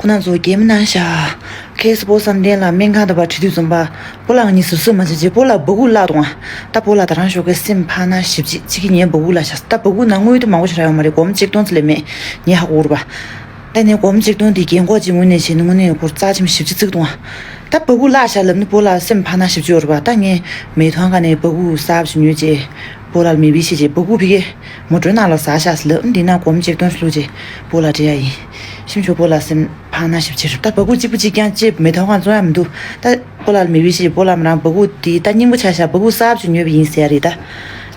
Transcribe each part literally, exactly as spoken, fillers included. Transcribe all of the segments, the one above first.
ན་ཚོ་གེམ་ན་ཤ། ཁེ་སི་པོ་བསམ་གཏན་ལ་སྨན་ཁང་དུ་བ་ཁྲིད་དུས་ཙམ་པ། སྤོ་ལགས་ང་གཉིས་ཟུར་ཟུར་མ་བྱེད་ཅེས་སྤོ་ལགས་སྦ་ཁུག་བརླག་འདུག་ཨ། ད་སྤོ་ལགས་ད་རང་ཤོག་ཁའི་སེམས་ཕ་ན་ཞིབ་ཅིག་ཅིག་གིས་ངའི་སྦ་ཁུག་བརླག་ཤག་ད་སྦ་ཁུག་ནང་དངུལ་དེ་མང་པོ་ཞིག་རག་ཡོད་མ་རེད། སྒོར་མོ་ཆིག་སྟོང་ཙམ་ལས་མེད། ངས་ཧ་གོ་རེད་པ། ད་ནས་སྒོར་མོ་ཆིག་སྟོང་དེ་རྒན་གོག་ཅིག་ངུས་ནས་བྱས་ནས་དངོས་གནས་ཁོར་རྩ་ཆེན་པོ་ཞིབ་ཅིག་བརྩིགས་འདུག་ཨ། ད་སྦ་ཁུག་བརླག་ཤག་ལབ་ནི་སྤོ་ལགས་སེམས་ཕ་ན་ཞིབ་ཅིག་ཡོད་རེད་པ། ད་ངས་མེ་ཐོང་ཁ་ནས་སྦ་ཁུག་གསར་པ་ཞིག་ཉོས་བྱས། སྤོ་ལགས་ལ་མེ་བི་བྱས་བྱས་སྦ་ཁུག་ཕ་གིར་མོ་ཊའི་ནང་ལ་ཟ་ཤག་ཟེར་ལབ། འདི་ན་སྒོར་མོ་ཆིག་སྟོང་ཞིག་བླུགས་བྱས་སྤོ་ལགས་སྤྲད་ཡ་ཡིན། ཤིམ་ཆོ་སྤོ་ལགས་སེམས་ཕ་ན་ཞིབ་ཅིག་རེད། ད་སྦ་ཁུག་གཅིག་པུ་གཅིག་རྐྱང་བཅད་མེ་ཐོང་ཁ་བཙོང་ཡ་མི་འདུག་ད་སྤོ་ལགས་ལ་མེ་བི་བྱས་བྱས་སྤོ་ལགས་མོ་རང་སྦ་ཁུག་དེ་ད་རྙིང་པ་ཆགས་ཤག་སྦ་ཁུག་གསར་པ་ཞིག་ཉོས་པ་ཡིན་ཟེར་ཡ་རེད་ད།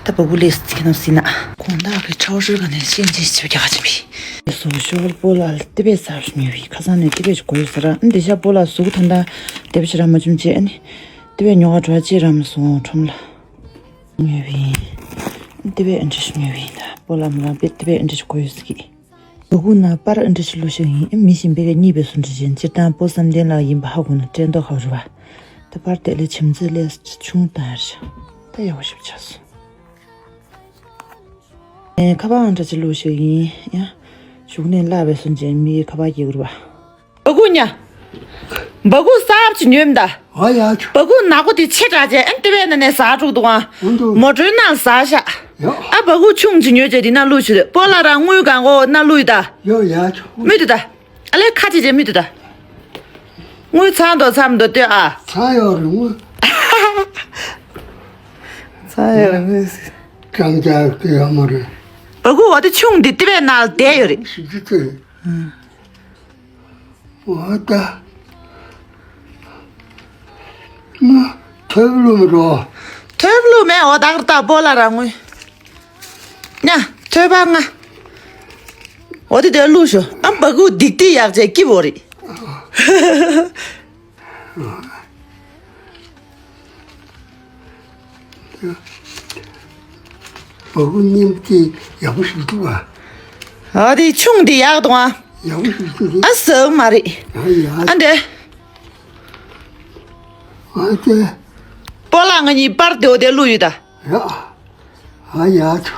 ད་སྦ་ཁུག་ལས་ཁྱེད་རྣམས་སྲིད་ན། དགོང་དག་གི་ཁྲའོ་ཤར་ག་ནས་ཤིང་ཆེན་ཆེ་བ་རྒྱག་ག་ཕྱིན་པས། སོ་ཤོར་སྤོ་ལགས་ལ་ཏི་བས་གསར་པ་ཞིག་ཉོས་པས་ཁ་སང་ནས་ཏི་བས་ཅིག་གོ་ཡོད་ཟེར་ར། འདི་ཤ་སྤོ་ལགས་གཟུགས་ད་ལྟ་དེབ་ཞིག་ར་མ་བྱུང་བྱས་ཨ་ནི། ཏི་བས་ཉོ་ག་འགྲོ་ཅེས་ར་མ་སོང་ཁྲོམ་ལ། ཉོས་པ་ཡིན། ཏི་བས་ཨེ་འདྲ་ཞིག་ཉོས་པ་ཡིན་ད། སྤོ་ལགས་མོ་རང་པས་ཏི་བས་ཨེ་འདྲ་ཞིག་གོ་ཡོད་ཟེར་གི། སྦ་ཁུག་ནང་པར་ཨེ་འདྲ་ཞིག་བླུགས་ཤག་ཡིན། མི་གཞན་པས་ཀྱང་རྙེད་པའི་བཟོ་འདྲ་ཅན། སྤྱིར་བཏང་སྤོ་བསམ་གཏན་ལགས་ཡིན་པ་ཧ་གོ་ན་སྐྲན་རྡོག་ཧ་རུ་བ། ད་པར་དེ་ལས་བྱམས་བརྩེ་ལས་ཆུང་བཏང་ཡར་ཤག་ད་ཡག་པོ་ཞིག་ཆགས་སོང་། ཨེ་ཁ་པར་ཨེ་འདྲ་ཅིག་བླུགས་ཤག་ཡིན་ཡ། གཞུག་ནས་བརླག་པའི་བཟོ་འདྲ་ཅན་མིའི་ཁ་པར་སྐྱེལ་དགོས་རེད་པ། སྦ་ཁུག་ཉ། སྦ་ཁུག་གསར་པ་ཅིག་ཉོས་མ་ད། ཨ་ཡ་ཆུ། སྦ་ཁུག་ནག་པོ་དེ་ཆེ་དྲགས་བྱས་ཨ་ནི་ཏི་བས་ན་ནས་ཟ་འགྲོ་འདུག་ཨང་། འོང་འདུག་མོ་ཊའི་ནང་ཟ་ཤག་ཡ། ཨ་སྦ་ཁུག་ཆུང་ཅིག་ཉོས་བྱས་དེ་ན་བླུགས་ཆུ་རེད། སྤོ་ལགས་རང་དངུལ་གང་གོ་ན་བླུགས་ཡོད་ད། ཡ་ཡ་ཆུ། མི་འདུག་ད། ཨ་ལས་ཁ་ཆེ་ཆེ་མི་འདུག་ད། དངུལ་ཚང་འདུག་ཚང་མི་འདུག་ལྟོས་ཨ། ཚང་ཡོད་རེད་དངུལ། ཚང་ཡོད་རེད་དངུལ། ཀྱང་ཀྱང་ལྟོས་ཡོད་མ་རེད། སྦ་ཁུག་འོ་དེ་ཆུང་འདི་ཏི་བས་ནང་ལ་བསྡད་ཡོད་རེད། ཞིབ་ཅིག་ལྟོས། ཨ། འོ་ད། ང་ཐོད་པ་བླུགས་མི་འགྲོ། ཐོད་པ་བླུགས་མེད། འོ་ད་གར་ད་སྤོ་ལགས་རང་ངོས། ཉ། ཐོད་པ་ང་། འོ་དེ་དེ་བླུགས་ཤོག་ཨ་སྦ་ཁུག་སྡིག་སྡིག་ཡག་བྱས་སྐྱིད་པོ་རེད། སྦ་ཁུག་རྙིང་པ་དེ་ཡག་པོ་ཞིག་འདུག་ཨ། ཨ་དེ་ཆུང་དེ་ཡག་འདུག་ཨ། ཡག་པོ་ཞིག་འདུག་ཨ་ཟ་མ་རེད། ཨ་ཡ། ཨ་འདྲ། ཨ་ཙི། སྤོ་ལགས་ང་གཉིས་པར་དེ་འོ་དེ་བླུགས་ཡོད་ད། ཡ། ཨ་ཡ་ཆུ།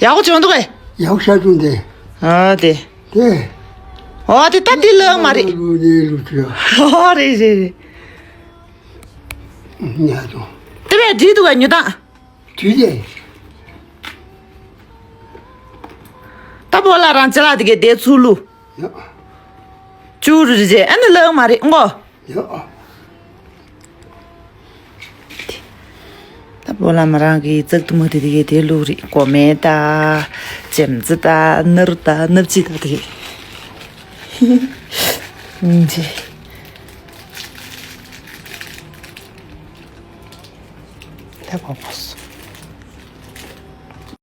ཡག་པོ་བྱུང་འདུག་གས། ཡག་པོ་ཤར་བྱུང་དེ། ཨ་དེ། དེ། ཨོ་དེ་ད་དེ་ལོས་མ་རེད། ལུ་ནི་ལུ་ཁྱོད། ཨོ་རེད་རེད་རེད། ཉ་ཆུ། དེ་བས་འགྲིག་འདུག་གས་ཉོ་སྟངས། དུས་དེ། ད་སྤོ་ལགས་རང་ཅ་ལག་དེ་གས་དེ་ཚུར་བླུགས། ཡ། ཅུ་རུ་རེད་ཨ་ནི་ལོས་མ་རེད་ངོ་། ཡ། ད་སྤོ་ལགས་མོ་རང་གི་ཙག་ཏུ་མོ་དེ་དེ་གས་དེ་བླུགས་རེད། གོ་མེ་ད། ཅེམ་ཙི་ད། ནུར་ད། ནུབ་ཅི་ད་དེ་གས། ཨིན་ཇི། ད་གོ་གོ་སོང་